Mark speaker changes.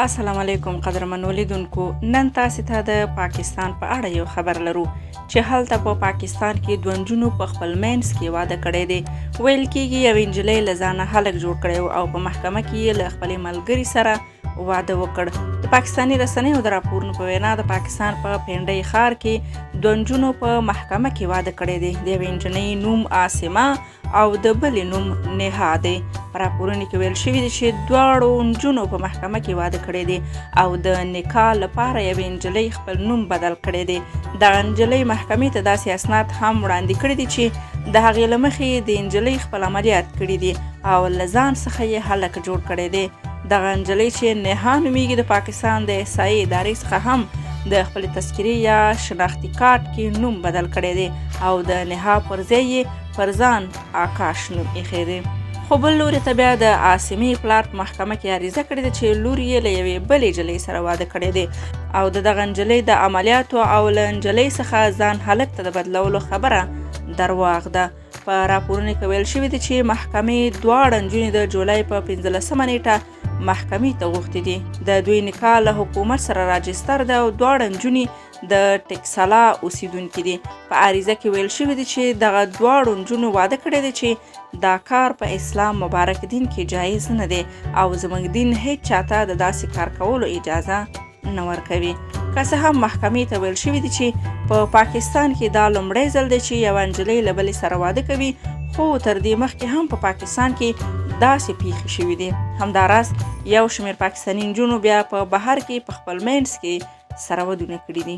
Speaker 1: السلام علیکم قدرمنو لیدونکو، نن تاسو ته د پاکستان په اړه یو خبر لرو چې هلته په پاکستان کې دوه نجونو په خپل منځ کې واده کړی دی. ویل کیږي یوې نجلۍ له ځانه هلک جوړ کړی او په محکمه کې یې له خپلې ملګري سره واده وکړ. د پاکستاني رسنیو د راپورونو په وینا د پاکستان په پنډۍ ښار کې دوه نجونو په محکمه کې واده کړی دی. د یوې نجلۍ نوم عاصمه او د بلې نوم نیها دی. په راپورونو کې ویل شوي دي چې دواړو نجونو په محکمه کې واده کړی دی او د نکاح لپاره یوې نجلۍ خپل نوم بدل کړی دی. دغه نجلۍ محکمې ته داسې اسناد هم وړاندې کړي دي چې د هغې له مخې د نجلۍ خپل عملیات کړي دي او له ځان څخه یې هلک جوړ کړی دی. دغه نجلۍ چې نیها نومیږي د پاکستان د احصایې ادارې څخه هم د خپلې تذکرې یا شناختي کارت کې نوم بدل کړی دی او د نیها پر ځای یې پر ځان آکاش نوم ایښی دی. خو بل لوري ته بیا د عاصمې پلار په محکمه کې عریضه کړې ده چې لور یې له یوې بلې نجلۍ سره واده کړی دی او د دغه نجلۍ د عملیاتو او له نجلۍ څخه ځان هلک ته د بدلولو خبره درواغ ده. په راپورونو کې ویل شوي دي چې محکمې دواړه نجونې د جولای په 15 نیټه محکمې ته غوښتي دي. د دوی نکاح له حکومت سره راجستر ده او دواړه نجونې د ټکسلا اوسیدونکي دي. په عریضه کې ویل شوي دي چې دغه دواړو نجونو واده کړی دی چې دا کار په اسلام مبارک دین کې جایز نه دی او زموږ دین هیڅ چاته د داسې کار کولو اجازه نه ورکوي. که څه هم محکمې ته ویل شوي دي چې په پاکستان کې دا لومړی ځل دی چې یوه نجلۍ له بلې سره واده کوي، خو تر دې مخکې هم په پاکستان کې داسې پیښې شوې دي. همداراز یو شمېر پاکستاني نجونو بیا په بهر کې په خپل منځ کې سره ودونه کړي دي.